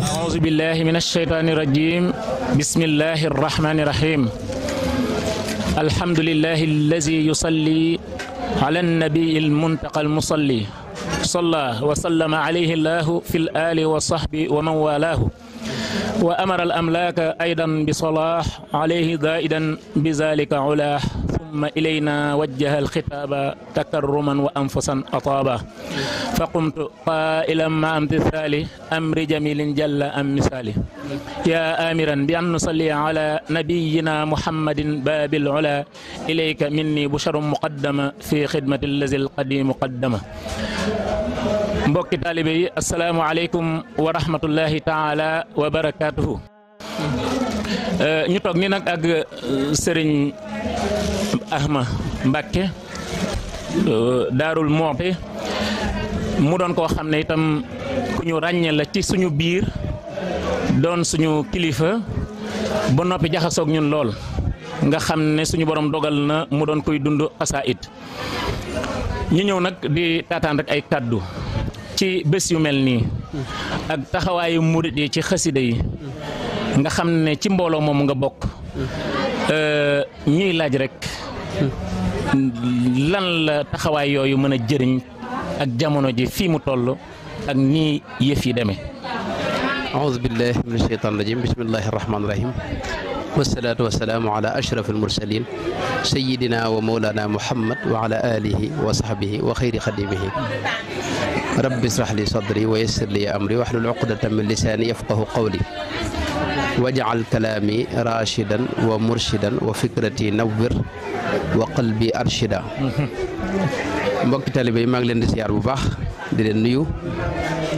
أعوذ بالله من الشيطان الرجيم بسم الله الرحمن الرحيم الحمد لله الذي يصلي على النبي المنتقى المصلي صلى وسلم عليه الله في الآل والصحب ومن والاه وأمر الأملاك أيضا بصلاح عليه زائدا بذلك علاه ثم إلينا وجه الخطاب تكرما وأنفسا أطابا فقمت قائلا مع امتثال أمر جميل جل أم مثالي يا آمرا بأن نصلي على نبينا محمد باب العلا إليك مني بشر مقدمة في خدمة الذي القديم مقدمة mbokki taalibe yi asalaamaaleykum wa rahmatullahi taala wa barakaatuhu ñu toog ni nag ak sëriñ Ahma Mbàkke Daarul Muxti mu doon koo xam ne itam ku ñu ràññee la ci suñu biir doon suñu kilifa ba noppi jaxasoog ñun lool nga xam ne suñu borom dogal na mu doon koy dund xasaayid ñu ñëw nag di taataan rek ay kàddu ci bés yu mel nii ak taxawaayu murit yi ci xasida yi nga xam ne ci mbooloo moomu nga bokk ñuy laaj rek lan la taxawaay yooyu mën a jëriñ ak jamono ji fii mu toll ak nii yëf yi demee. aouzu billahi min asheytaan rajim bismillahi rahmaani rahim wasalaatu wasalaamu ala ashraf almursalin sayidina wa mawlana muhammad wa ala alihi wa sahbihi wa xayri xadimihi rabbi israh li sadri wa yassir li amri wahlul uqdatan min lisaani yafqahu qawli waj'al kalaami rashidan wa murshidan wa fikrati nawwir wa qalbi arshida mbokki talibe yi maa ngi leen di siyaar bu baax di leen nuyu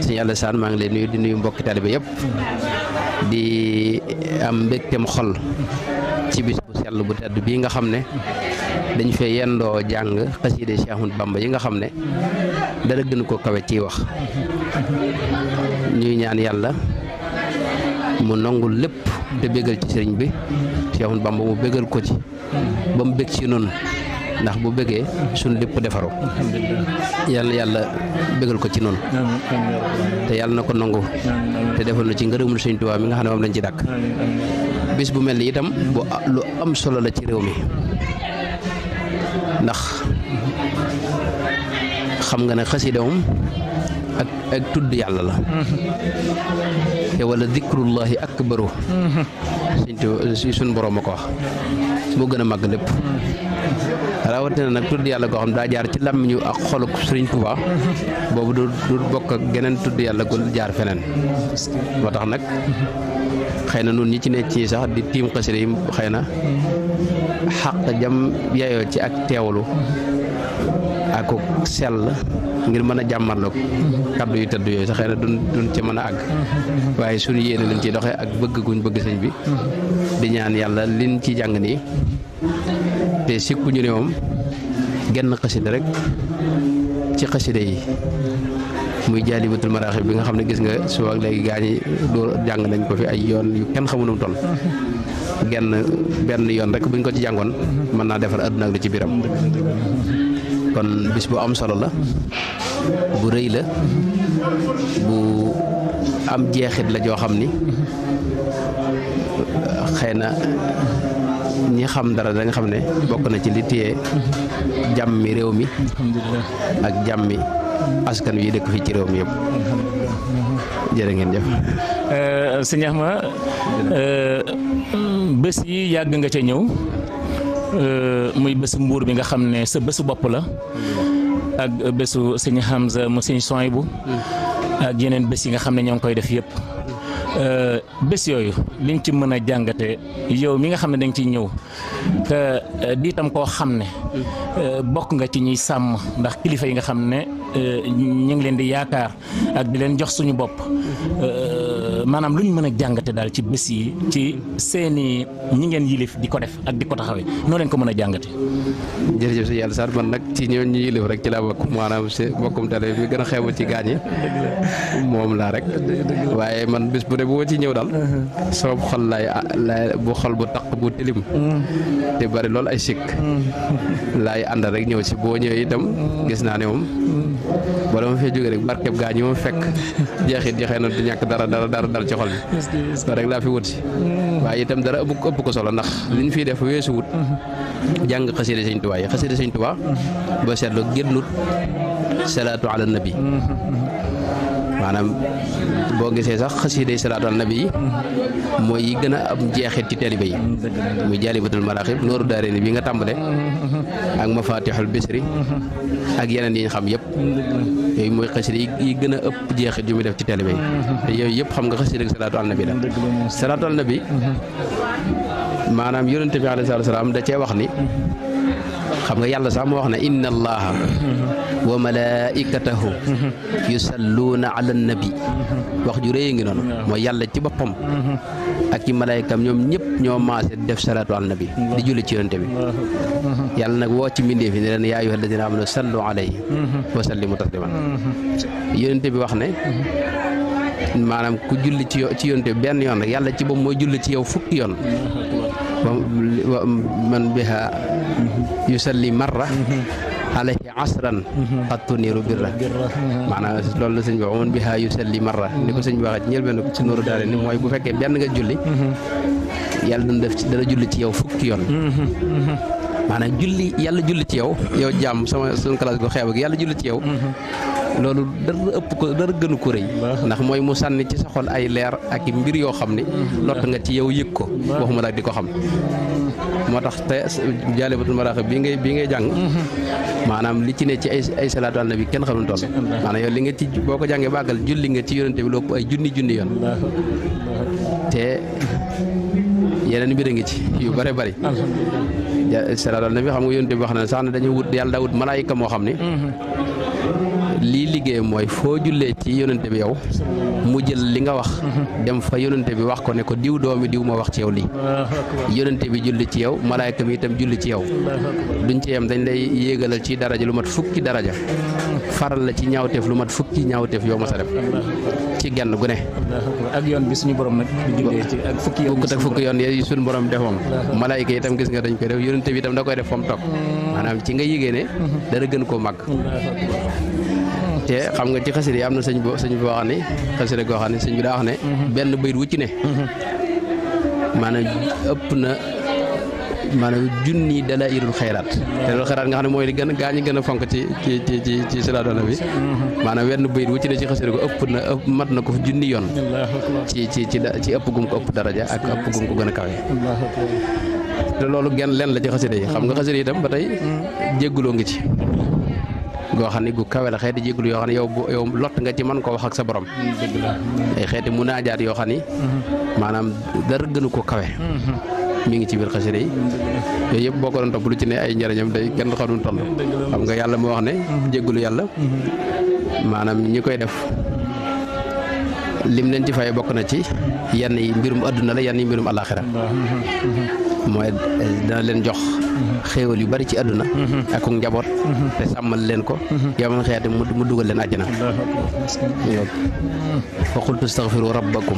sëñ Alassane maa ngi leen nuyu di nuyu mbokki talibe yëpp di am mbégteem xol ci bis bu sell bu tedd bii nga xam ne dañ fee yendoo jàng xaside Cheikh Ahmadou Bamba yi nga xam ne dara gën ko kawe ciy wax ñuy ñaan yàlla mu nangul lépp te bégal ci sëriñ bi Cheikh Ahmadou Bamba mu bégal ko ci ba mu bég ci noonu ndax bu bégee suñ lépp defaru yàlla bégal ko ci noonu te yàlla na ko nangu te defal na ci ngërëmul Sëriñ Tuubaa mi nga xam ne moom lañ ci dàkk bis bu mel ni itam bu lu am solo la ci réew mi ndax xam nga ne xasida moom ak tudd yàlla la te wala dikrullahi akbaru suñ borom a ko wax moo gën a màgg lépp rawatina nag tudd yàlla goo xam daa jaar ci làmmiñu ak xoluk Sëriñ Tuubaa boobu du bokk ak geneen tudd yàlla gu jaar feneen moo tax nag xëy na nun ñi ci nekk ci sax di tiim xasida yi xëy na xaq jam yayoo ci ak teewlu ak sell ngir mën a jàmmarloog kaddu yu tëdd yooyu sax xëy na duñ ci mën a àgg waaye suñu yéene lañ ci doxee ak bëgg guñ bëgg sëñ bi di ñaan yàlla liñ ci jàng nii te sikkuñu ne moom genn xasida rek ci xasida yi muy jaalibatul maraaxib bi nga xam ne gis nga suba ak léegi gaa ñi doo jàng nañ ko fi ay yoon yu kenn xamunum toll benn yoon rek buñ ko ci jàngoon mën naa defar àdduna ak li ci biiram kon bis bu am solo la bu rëy la bu am jeexit la joo xam ni xëy na ñi xam dara da nga xam ne bokk na ci li téye jàmmi réew mi ak jàmmi askan wi dëkk fii ci réew mi yëpp jërë ngeen jëf. sëñ Ahma bés yi yàgg nga ca ñëw muy bésu mbuur bi nga xam ne sa bésu bopp la ak bésu sëñ Hamza mu sëñ Sohaybu ak yeneen bés yi nga xam ne ñoo ngi koy def yëpp bés yooyu liñ ci mën a jàngate yow mi nga xam ne danga ciy ñëw te diitam koo xam ne bokk nga ci ñuy sàmm ndax kilifa yi nga xam ne ñu ngi leen di yaakaar ak di leen jox suñu bopp maanaam lu ñu mën a jàngate daal ci bés yi ci seeni ñi ngeen yilif di ko def ak di ko taxawee noo leen ko mën a jàngate. jërëjëf si yàlla Sarr man nag ci ñooñu ñu yilif rek ci laa bokk maanaam si bokkum tale bi gën a xeebu ci gaañ yi moom laa rek waaye man bis bu ne bu ma ci ñëw daal sama xol laay bu xol bu taq bu tilim te bari loolu ay sikk laay ànd rek ñëw si boo ñëwee itam gis naa ne moom bala ma fee jógee rek barkeb gaañ yi ma fekk jeexit jeexee na du ñàkk dara dal ci xol bi loolu rek laa fi wut si waaye itam dara ëpp ko solo ndax li ñu fiy def weesu wut jàng xasida Sëñ Tuubaa yi xasida Sëñ Tuubaa boo seetloo génnut salaatu ala nabi maanaam boo gisee sax xasida salaatu ala nabi yi mooy yi gën a am jeexit ci taalibe yi muy jaalibatul maraaxib nooru daarayni bi nga tàmbale ak mafatixul bisri ak yeneen yi ñu xam yëpp yooyu mooy xasida yi gën a ëpp jeexit yu muy def ci taalibe yi te yooyu yëpp xam nga xasida salaatu ala nabi la salaatu ala nabi maanaam yonente bi alayhi salaatu salaam da cee wax ni xam nga yàlla sax moo wax ne inna allaha wa malaikatahu yusalluuna ala nabi wax ju rëy ngi noonu mooy yàlla ci boppam ak ci malaykam ñoom ñëpp ñoo maase def salaatu ala nabi di julli ci yonente bi yàlla nag woo ci mbindee fi ne leen yaa ayyuha alladina amanu sallu alayhi wa sallimu tasliman yonente bi wax ne maanaam ku julli ci yonente bi benn yoon rek yàlla ci boppam mooy julli ci yow fukki yoon man biha yusalli marra alayhi asran qad tuniru birra maanaam loolu la sëñ bi wax man biha yusalli marra ni ko sëñ bi waxee ci njëlbeen ci nooru daare ni mooy bu fekkee benn nga julli yàlla dana julli ci yow fukki yoon maanaam yàlla julli ci yow jàmm suñu classe gu xeeb gi yàlla julli ci yow loolu dara gënu ko rëy ndax mooy mu sànni ci sa xol ay leer ak i mbir yoo xam ne lott nga ci yow yëg ko waxuma la di ko xam moo tax te jaalibatul maraaxib bii ngay jàng maanaam li ci ne ci ay salaatu ala nabi kenn xamul toll maanaam yow li nga ci boo ko jàngee bàggal julli nga ci yonente bi lopp ay junni yoon te yeneen mbir a ngi ci yu bare bari salaatu ala nabi xam nga yonente bi wax na sax ne dañu wut yàlla daa wut malaayika moo xam ne lii liggéey mooy foo jullee ci yonente bi yow mu jël li nga wax dem fa yonente bi wax ko ne ko diw doomi diw ma wax ci yow lii yonente bi julli ci yow malaayka mi itam julli ci yow duñ ci yem dañ lay yéegalal ci daraja lu mat fukki daraja faral la ci ñaawteef lu mat fukki ñaawteef yow ma sa def ci genn gu ne ak yoon bi suñu borom nag di jullee ci ak fukki yoon yi suñu borom def moom malaayka itam gis nga dañ koy def yonente bi itam da koy def fa mu toog maanaam ci nga yégée ne dara gën koo màgg te xam nga ci xasida yi am na sëñ boo xam ne xasida goo xam ne sëñ bi daa wax ne benn bayit wu ci ne maanaam ëpp na maanaam junni dalaa'ilul xayraat te loolu xayraat nga xam ne mooy li gën a gaa ñi gën a fonk ci salaatu ala nabi maanaam wenn bayit wu ci ne ci xasida ko mat na ko junni yoon ci ëpp gum ko ëpp daraja ak ëpp gum ko gën a kawe te loolu genn leen la ci xasida yi xam nga xasida yi itam ba tey jégguloo ngi ci goo xam ne gu kawe la xeeti jéggulu yoo xam ne yow lott nga ci mën koo wax ak sa borom ay xeeti munaajaat yoo xam ni maanaam dara gënu ko kawe mi ngi ci biir xasida yi yooyu yëpp boo ko doon topp lu ci ne ay njëriñam day kenn xamul toll xam nga yàlla moo wax ne jéggulu yàlla maanaam ñi koy def lim leen ci fay bokk na ci yenn yi mbirum adduna la yenn yi mbirum alaxira mooy dana leen jox xéewal yu bari ci àdduna ak njaboot te sàmmal leen ko yow man xeeti mu dugal leen àjjana fa qultu astaghfiru rabbakum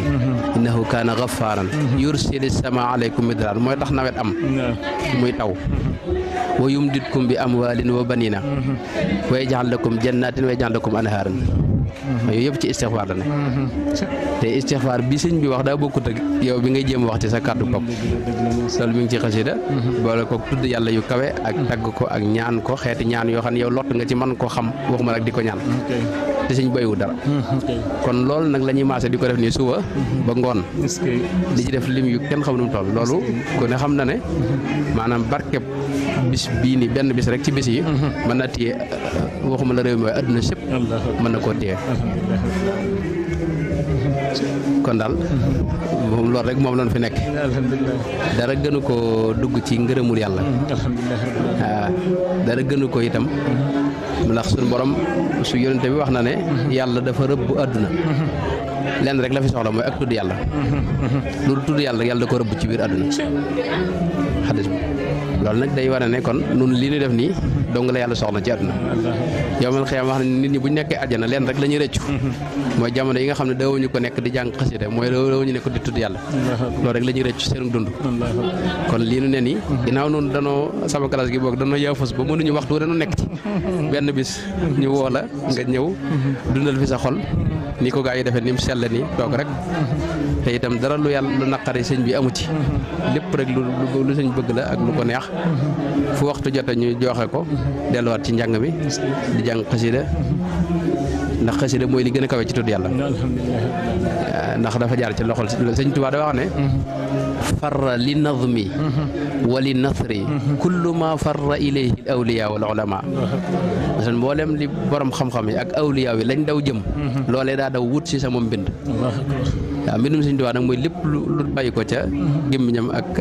innahu kaana gaffaaran yursili sama alaykum midraar mooy tax nawet am muy taw wa yumditkum bi amwaalin wa banina wa yaj'al lakum jannatin wa yaj'al lakum anhaaran yooyu yëpp ci istixfaar la ne te istixfaar bi sëñ bi wax daa bokkut ak yow bi ngay jéem wax ci sa kàddu bopp loolu mi ngi ci xasida boole ko tudd yàlla yu kawe ak tagg ko ak ñaan ko xeeti ñaan yoo xam ne yow lott nga ci mën koo xam waxuma nag di ko ñaan te sëñ bayiwu dara kon loolu nag la ñuy maase di ko def nii suba ba ngoon di ci def lim yu kenn xam nu mu toll loolu ku ne xam na ne maanaam barkeb bis bii ni benn bis rek ci bis yi mën na téye waxuma la réew mi waaye adduna sépp mën na koo téye kon daal moom loolu rek moom lañ fi nekk dara gënu ko dugg ci ngërëmul yàlla waaw dara gënu ko itam ndax suñu borom su yonente bi wax na ne yàlla dafa rëbb àdduna lenn rek la fi soxla mooy ak tudd yàlla loolu tudd yàlla yàlla da ko rëbb ci biir àdduna xadis bi loolu nag day wane ne kon nun li ñu def nii dong la yàlla soxla ci àdduna yowmal xiyaam wax ne nit ñi bu ñu nekkee àjjana leen rek la ñuy rëccu mooy jamono yi nga xam ne daawuñu ko nekk di jàng xasida mooy daawuñu nekk di tudd yàlla loolu rek la ñuy rëccu seen dund kon lii nu ne nii ginnaaw noonu danoo sama classe gi boog danoo yaafus ba mënuñu waxtu dañu nekk ci benn bis ñu woo la nga ñëw dundal fi sa xol ni ko gaa yi defee ni mu sell nii toog rek te itam dara lu yàlla lu naqari sëñ bi amu ci lépp rek lu sëñ bëgg la ak lu ko neex fu waxtu jote ñu joxe ko delluwaat ci njàng mi di jàng xasida ndax xasida mooy li gën a kawe ci tudd yàlla ndax dafa jaar ci loxol sëñ Tuubaa da wax ne farra li nazmi wa li nasri kullu ma farra ilayhi al awliya wal ulama masan mboolem li borom xam-xam yi ak awliya yi lañ daw jëm loolee daa daw wut si sama mbind waaw mbindum sëñ Tuubaa nag mooy lépp lu bàyyi ko ca gémmiñam ak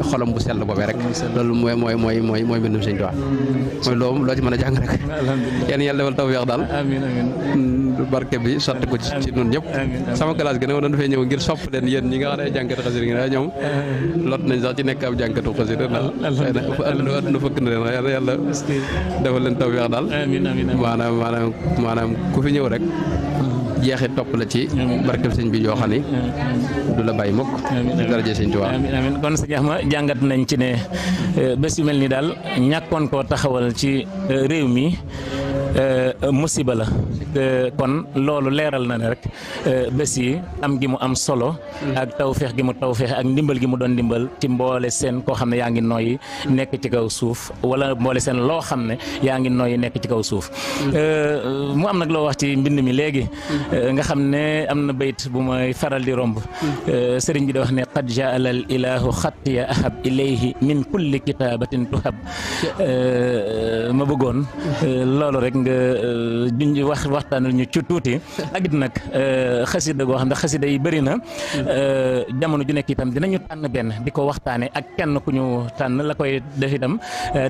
xolam bu sell boobee rek loolu mooy mbindum sëñ Tuubaa mooy loo ci mën a jàng rek yéen yàlla defal tawfeex daal barke bi sotti ko ci nun ñëpp sama classe gi nag dañu fay ñëw ngir sopp leen yéen ñi nga xam ne ay jànkatu xasida gi ñoom lot nañ sax ci nekk ab jànkatu xasida ndax àdduna fëkk na leen yàlla defal leen tawfeex daal maanaam ku fi ñëw rek jeexit topp la ci barkeb sëñ bi yoo xam ni du la bàyyi mukk daraja sëñ Tuubaa amiin kon sëñ Axma jàngat nañ ci ne bés yu mel ni daal ñàkkoon koo taxawal ci réew mi musiba la kon loolu leeral na ne rek bés yi am gi mu am solo ak tawfeex gi mu tawfeex ak ndimbal gi mu doon ndimbal ci mboole seen koo xam ne yaa ngi nooyi nekk ci kaw suuf wala mboole seen loo xam ne yaa ngi nooyi nekk ci kaw suuf mu am nag loo wax ci mbind mi léegi nga xam ne am na bayt bu may faral di romb sëriñ bi di wax ne qad jaala al ilahu xattiya ahab ilayhi min kulli kitaabatin tuhab ma bëggoon loolu rek nga duñ waxtaanal ñu ci tuuti ak it nag xasida goo xam ne xasida yi bëri na jamono ju nekk itam dinañu tànn benn di ko waxtaane ak kenn ku ñu tànn la koy def itam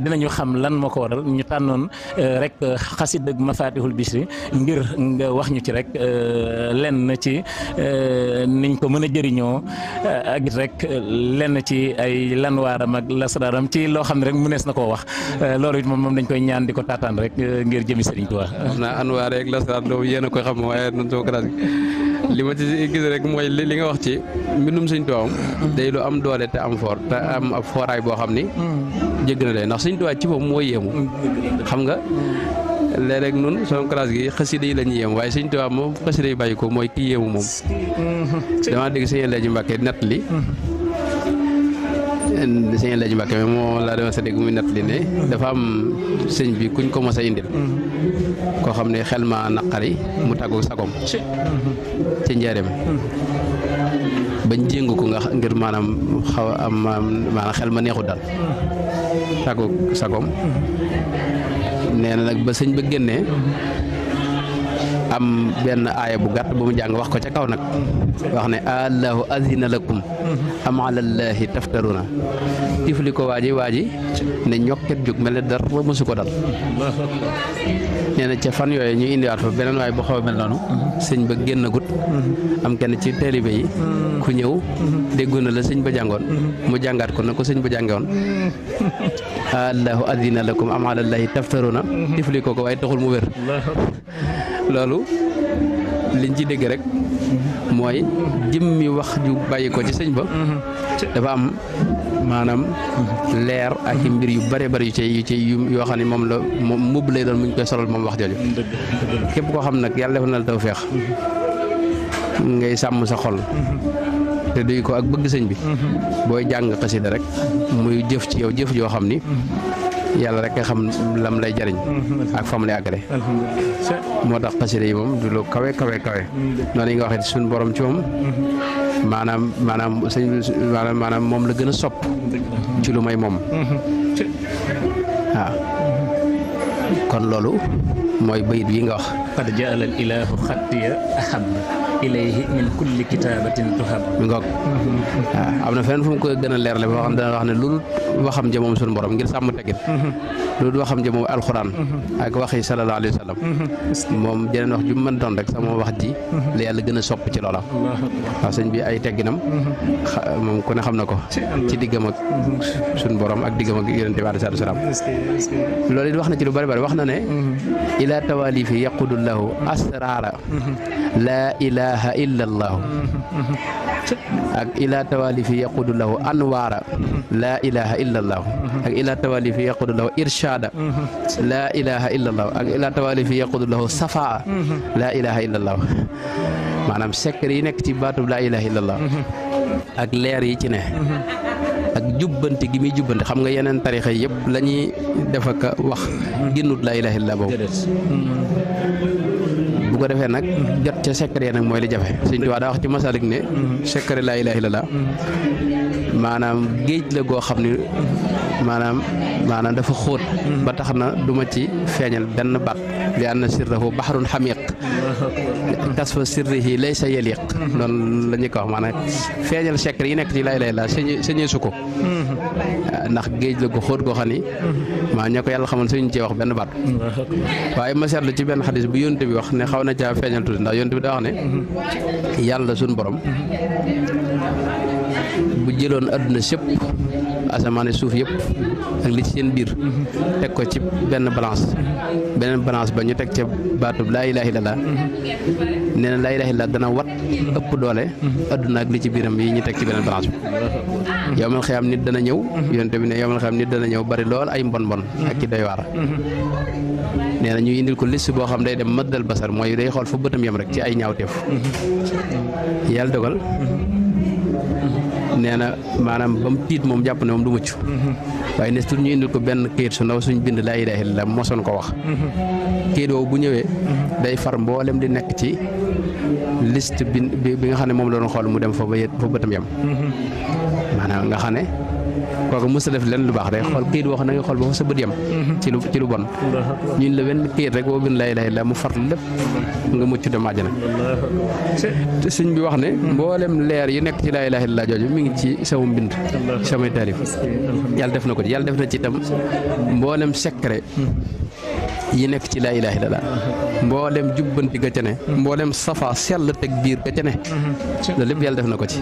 dinañu xam lan moo ko waral ñu tànnoon rek xasida Mafatihul Bichri ngir nga wax ñu ci rek lenn ci niñ ko mën a jëriñoo ak it rek lenn ci ay lanwaaram ak lasraaram ci loo xam ne rek mënees na koo wax loolu it moom dañ koy ñaan di ko taataan rek ngir jëmi Sëriñ Tuubaa. xam naa anwaar rek lasraar doo yéen a koy xam waaye noonu soo classe li ma ci gis rek mooy li nga wax ci mbindum Sëriñ Tuubaa day lu am doole te am foor te am ab fooraay boo xam ni jégg na day ndax Sëriñ Tuubaa ci boobu moo yéemu xam nga léeg-léeg nun sama classe gi xasida yi la ñuy yéem waaye Sëriñ Tuubaa moom xasida yi bàyyi ko mooy kii yéemu moom damaa dégg sëñ Elaaji Mbàkke nett li sëñ Elaaji Mbàkke mais moo laa dama sa dégg muy nett li ne dafa am sëñ bi kuñ ko mos a indil koo xam ne xel ma naqari mu tàggu sagom ci njaareem bañ jéngu ko nga ngir maanaam xaw am maanaam xel ma neexut daal tàggu sagom nee na nag ba sëñ ba génnee am benn aaya bu gàtt bu mu jàng wax ko ca kaw nag wax ne allahu azina lakum am alallahi taftaruna tifli ko waaji ne ñokket jóg mel ne dara mësu ko dal nee na ca fan yooyu ñu indiwaat fa beneen waaye bu xaw a mel noonu sëñ ba génn gut am kenn ci taalibe yi ku ñëw déggoon na la sëñ ba jàngoon mu jàngaat ko na ko sëñ ba jàngoon allahu azina lakum am alallahi taftaruna tifli ko waaye taxul mu wér loolu liñ ci dégg rek mooy jëmmi wax ju bàyyi ko ci sëñ ba dafa am maanaam leer ak i mbir yu bare bari yu ci yoo xam ne moom la moom mbubb lay doon mu ñu koy solal moom wax jooju képp koo xam nag yàlla defal na la tawfeex ngay sàmm sa xol te duy ko ak bëgg sëñ bi booy jàng xasida rek muy jëf ci yow jëf joo xam ni yàlla rek nga xam lam lay jariñ ak fam lay àggale moo tax xasida yi moom du lu kawe noonu yi nga waxee suñu borom ci moom maanaam sëñ maanaam moom la gën a sopp ci lu may moom waaw kon loolu mooy bayit yi nga wax qad jaala al ilahu xattiya ahab ilayhi min kulli kitaabatin tuhab. mi ngoog waaw am na feneen fu mu ko gën a leerle boo xam dana wax ne loolu waxam ja moom suñu borom ngir sàmm teggin loolu waxam ja moom alxuraan ak waxi sallallahu alayhi wa sallam moom jeneen wax ju mu mën doon rek sama wax ji la yàlla gën a sopp ci loola waaw sëñ bi ay tegginam moom ku ne xam na ko ci diggam ak suñu borom ak diggam ak yonente bi alayhi salaam loolu it wax na ci lu bari bari wax na ne ila tawalifi yaqudullahu asrara la ilaha illa allahu ak ila tawalifi yaqudullahu anwaara la ilaha illa allahu ak ila tawalifi yaqudullahu irshada la ilaha illa allahu ak ila tawalifi yaqudullahu safaa la ilaha illa allahu maanaam secret yi nekk ci baatub la ilaha illa allah ak leer yi ci ne ak jubbanti gi muy jubbanti xam nga yeneen tarixa yëpp la ñuy def ak wax ginnut laa ilaaha illa boobu bu ko defee nag jot ca secret nag mooy li jafe Sëñ Tuubaa daa wax ci Masalik ne secret laa ilaaha illa maanaam géej la goo xam ne maanaam dafa xóot ba tax na duma ci feeñal benn baat li anna sirrahu bahrun xamiq kasfa sirrihi laysa yaliq loolu la ñu ko wax maanaam feeñal secret yi nekk ci laa ilaaha illa sañee su ko ndax géej la gu xóot goo xam ni maa ña ko yàlla xamal suñu cee wax benn baat waaye ma seetlu ci benn xadis bu yonte bi wax ne xaw na caa feeñal tuuti ndax yonte bi daa wax ne yàlla suñu borom bu jëloon adduna sépp asamaane suuf yëpp ak li ci seen biir teg ko ci benn balance beneen balance ba ñu teg ca baatub laa ilaaha illallaah nee na laa ilaaha illallaah dana wat ëpp doole adduna ak li ci biiram yi ñu teg ci beneen balance bi yowmal xiyaam nit dana ñëw yonte bi ne yowmal xiyaam nit dana ñëw bari lool ay mbon ak ci doy waar nee na ñuy indil ko liste boo xam day dem mëddal basar mooy day xool fa bëtam yem rek ci ay ñaawteef yàlla dogal nee na maanaam ba mu tiit moom jàpp ne moom du mucc waaye ne tur ñu indil ko benn këyit su ndaw suñ bind laa ilaaha illallaah mosoon ko wax këyit woowu bu ñëwee day far mboolem di nekk ci liste bi nga xam ne moom la doon xool mu dem fa bëtam yem maanaam nga xam ne kooku mos a def leen lu baax day xool këyit woo xam ne nga xool ba fa sa bët yem ci lu bon ñun la benn këyit rek boo bind laa ilaaha illallaah mu far lépp nga mucc dem àjjana te sëñ bi wax ne mboolem leer yi nekk ci laa ilaaha illallaah jooju mi ngi ci sama mbind samay taalif yàlla def na ko ci yàlla def na ci itam mboolem secret yi nekk ci laa ilaaha illallaah mboolem jubbanti ga ca ne mboolem safa sell teg biir ga ca ne loolu lépp yàlla def na ko ci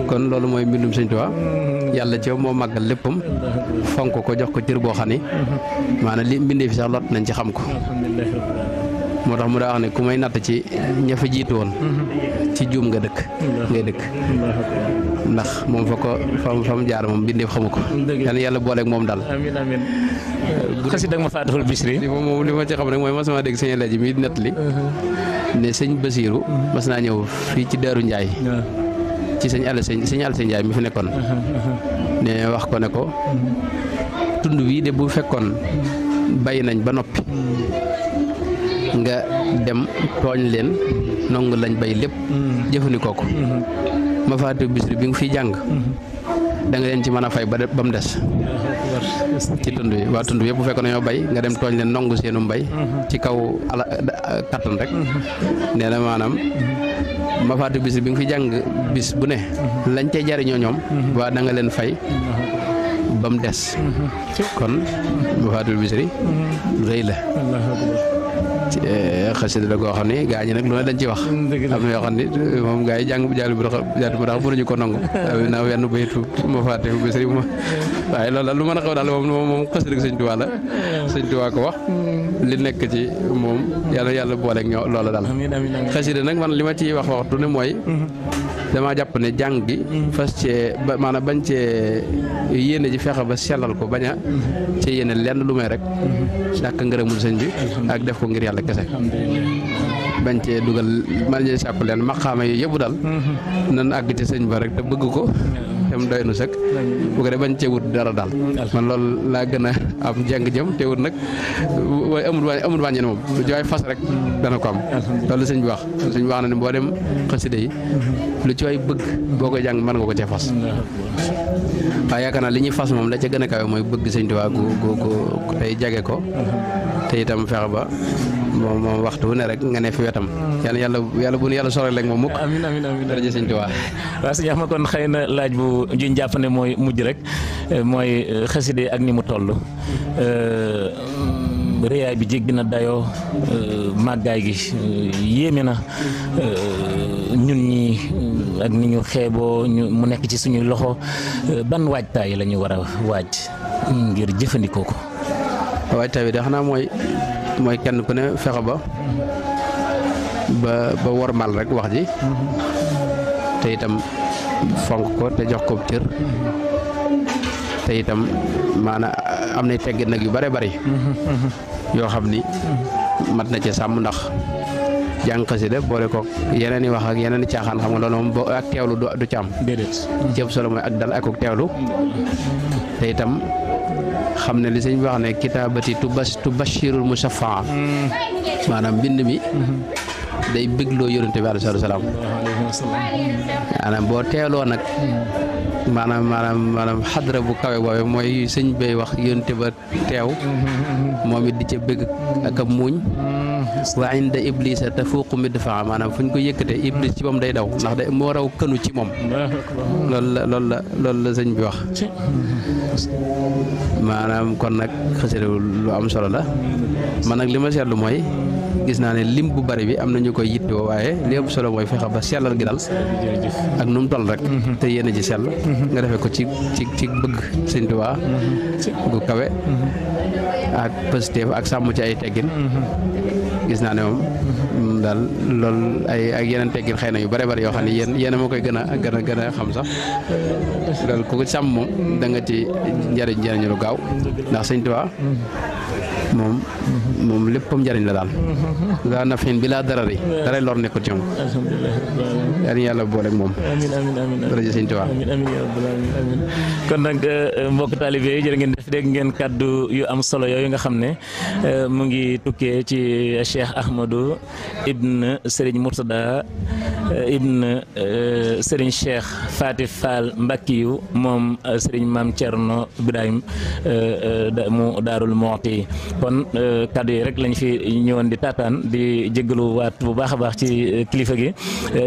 kon loolu mooy mbindum Sëñ Tuubaa yàlla ci moo màggal léppam fonk ko jox ko cër boo xam ni maanaam li mbindee fi sax lot nañ ci xam ko moo tax mu daa wax ne ku may natt ci ña fa jiitu woon ci juum nga dëkk ngay dëkk ndax moom fa mu jaar moom mbindeef xamu ko yàlla booleeg moom daal amiin amiin xasida ma Faatihul Bichri moom li ma ci xam rek mooy mas ma dégg sëñ Alaaji mi nett li ne sëñ Basiiru mas naa ñëw fii ci Daaru Njaay ci sëñ Alseen Njaay mi fi nekkoon ne wax ko ne ko tund wii de bu fekkoon bàyyi nañ ba noppi nga dem tooñ leen nongu lañ bay lépp jëfandikoo ko ma Faatihul Bichri bi nga fiy jàng da nga leen ci mën a fay ba mu des ci tund yi waa tund yëpp bu fekkoon nañoo bay nga dem tooñ leen nongu seenu mbay ci kaw kattan rek nee na maanaam ma Faatihul Bichri bi nga fi jàng bis bu ne lañ cay jariñoo ñoom waa da nga leen fay ba mu des kon ma Faatihul Bichri rëy la xasida la goo xam ne gaa ñi nag lu ne dañ ci wax am na yoo xam ne moom gaa yi jàng bu jàll bi dax mënuñu ko nangu naa wenn baytu ma Faatihul Bichri waaye loolu daal lu mën a xaw daal moom xasida Sëñ Tuubaa la Sëñ Tuubaa ko wax li nekk ci moom yàlla booleeg ñoo loola daal xasida nag man li ma ciy wax waxtu ne mooy damaa jàpp ne jàng gi fas cee ba maanaam bañ cee yéene ji fexe ba sellal ko bañ a cee yéene lenn lu may rek dàkk ngërëmul sëñ bi ak def ko ngir yàlla kese bañ cee dugal man ñee sàkku leen maqaama yi yëpp daal nan àgg ci sëñ ba rek te bëgg ko tem doy nu sëkk bu ko def bañ cee wut dara daal man loolu laa gën a am jàng jëm teewul nag waaye amul wàññi moom lu ci waay fas rek dana ko am loolu sëñ bi wax na ne boo dem xasida yi lu ci waay bëgg boo koy jàng mën nga ko cee fas waaye yaakaar naa li ñuy fas moom la ca gën a kawe mooy bëgg sëñ Tuubaa gu tey jage ko te itam fexe ba moom waxtu wu ne rek nga ne fi wetam yàlla bu nu yàlla sore rek moom mukk amiin amiin amiin daraja sëñ Tuubaa waaw sëñ Axma kon xëy na laaj bu juñ jàpp ne mooy mujj rek mooy xaside ak ni mu toll réyaay bi jéggi na dayoo màggaay gi yéeme na ñun ñi ak ni ñu xeeboo mu nekk ci suñuy loxo ban waajtaay la ñu war a waaj ngir jëfandikoo ko. waajtaay bi de xanaa mooy kenn ku ne fexe ba wormal rek wax ji te itam fonk ko te jox ko cër te itam maanaam am na teggin nag yu bare bari yoo xam ni mat na ci sàmm ndax jàng xasida boole ko yeneen i wax ak yeneen i caaxaan xam nga loolu moom boo ak teewlu du ci am déedéet jëpp solo mooy ak dal ak teewlu te itam xam ne li sëñ bi wax ne kitaabati tubashirul musaffaa maanaam mbind mi day bégloo yonente bi alayhi salaam maanaam boo teeloo nag maanaam xadra bu kawe boobe mooy sëñ bay wax yonente ba teew moom it di ca bëgg ak a muuñ wa inda iblisa tafuuqu midfaa maanaam fu ñu ko yëkkatee iblis ci moom day daw ndax day moo raw kënu ci moom loolu la sëñ bi wax maanaam kon nag xasida lu am solo la man nag li ma seetlu mooy gis naa ne lim bu bari bi am na ñu koy yittewoo waaye li ëpp solo mooy fexe ba sellal gi dal ak nu mu toll rek te yéen a ji sell nga defee ko ci bëgg sëñ Tuubaa gu kawe ak positif ak sàmm ci ay teggin gis naa ne moom daal loolu ay ak yeneen teggin xëy na yu bare bari yoo xam ne yéen a ma koy gën a xam sax loolu ku ko sàmm moom da nga ci njëriñ lu gaaw ndax sëñ Tuubaa moom léppam njëriñ la daal daa nafin bi laa darari daray lor nekkul ci moom yal na yàlla booleeg moom daraja sëñ Tuubaa kon nag mbokk taalibe yi jërë ngeen def dégg ngeen kàddu yu am solo yooyu nga xam ne mu ngi tukkee ci Cheikh Ahmadou ibn Serigne Mourtada ibn Serigne Cheikh Faty Fall Mbackiyu moom Serigne Mame Thierno Birahim mu Daarul Muxti kon kàddu yi rek lañ fi ñëwoon di taataan di jégalu waat bu baax a baax ci kilifa gi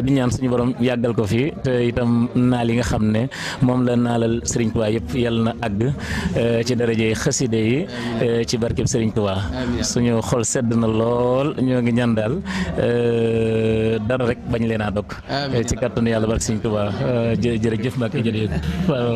di ñaan suñu borom yàggal ko fi te itam naal yi nga xam ne moom la naalal Serigne Touba yëpp yàlla na àgg ci daraje xaside yi ci barkeb Serigne Touba suñu xol sedd na lool ñoo ngi ñaan daal dara rek bañ leen a dog ci kàttanu yàlla barke Serigne Touba jërëjëf Mbacke jërëjëf waaw